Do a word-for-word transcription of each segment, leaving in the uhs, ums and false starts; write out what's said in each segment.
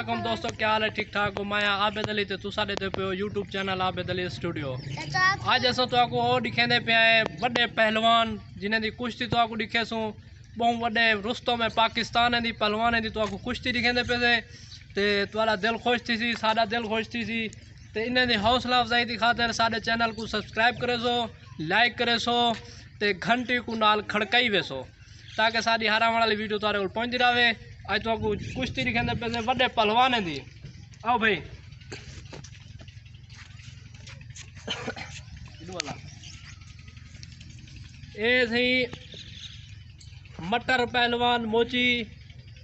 السلام علیکم دوستو، کیا حال ہے؟ ٹھیک ٹھاک ہو؟ میں عابد علی تے تساں ݙیہدے پئے ہو یوٹیوب چینل عابد علی اسٹوڈیو۔ اڄ اساں تہاکوں او ݙکھیندے پئے ہیں وݙے پہلوان جنہاں دی کشتی تہاکوں ݙکھیسوں۔ ٻہوں وݙے رستم ہے پاکستان دی پہلوانیں دی تہاکوں کشتی ݙکھیندے پئے سے تے تہاݙا دل خوش تھیسی، ساݙا دل خوش تھیسی۔ تے انہاں دی حوصلہ افزائی دی خاطر ساݙے چینل کوں سبسکرائب کریسو، لائک کریسو تے گھنٹی کوں نال کھڑکائی ویسو، تاکہ ساݙی ہر آوݨ والی ویڈیو تہاݙے کول پہنچدی رہے۔ اڄ تہاکوں کشتی ݙکھیندے پئے سے وݙے پہلوانیں دی۔ آؤ بھائی۔ اے سئیں مٹر پہلوان موچی،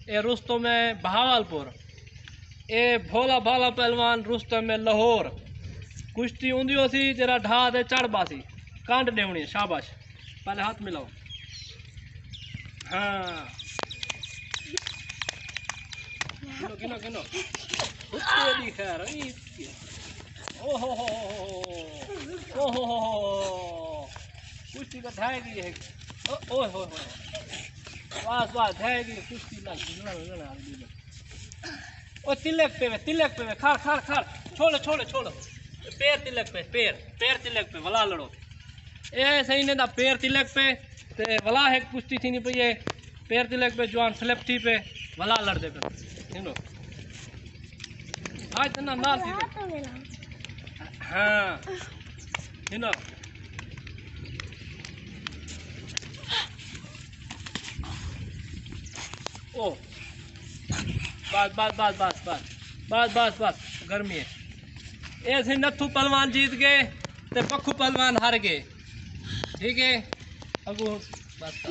اے رستم ہے بہاول پور، اے بھولا بھالا پہلوان رستم ہے لاہور۔ کشتی ہوندی ہوسی، جیڑھا ڈھا تے چڑھ پاسی، کنڈ ݙیوݨی ہے۔ شاباش، پہلے ہتھ ملاؤ۔ ہاں۔ گھنو، گھنو، گھنو۔ کتے دی خیر، ایں۔ او ہو ہو ہو ہو۔ او ہو ہو ہو ہو۔ کشتی تاں ڈھہہ ڳئی ہے۔ او، اوئے ہوئے ہوئے۔ بس، بس، ڈھہہ ڳئی کشتی۔ او تلک پئے وے، تلک پئے وے، کھڑ، کھڑ، کھڑ۔ چھوڑ، چھوڑ، چھوڑ۔ پیر تلک پئے، پیر، پیر تلک پئے، ولا لڑو۔ اے سئیں انہیں دا پیر تلک پئے، تے ولا ہک کشتی تھیندی پئی ہے، پیر تلک پئے، جوان سلپ تھی پئے، ولا لڑدے پئے۔ سنو۔ آج تنا نال تھی پئے۔ ہاں۔ سنو۔ او۔ بس، بس، بس، بس، بس۔ بس، بس، بس۔ گرمی ہے۔ اے سئیں نتھو پہلوان جیت ڳئے تے پکھو پہلوان ہار ڳئے۔ ٹھیک ہے؟ اڳوں بس کر۔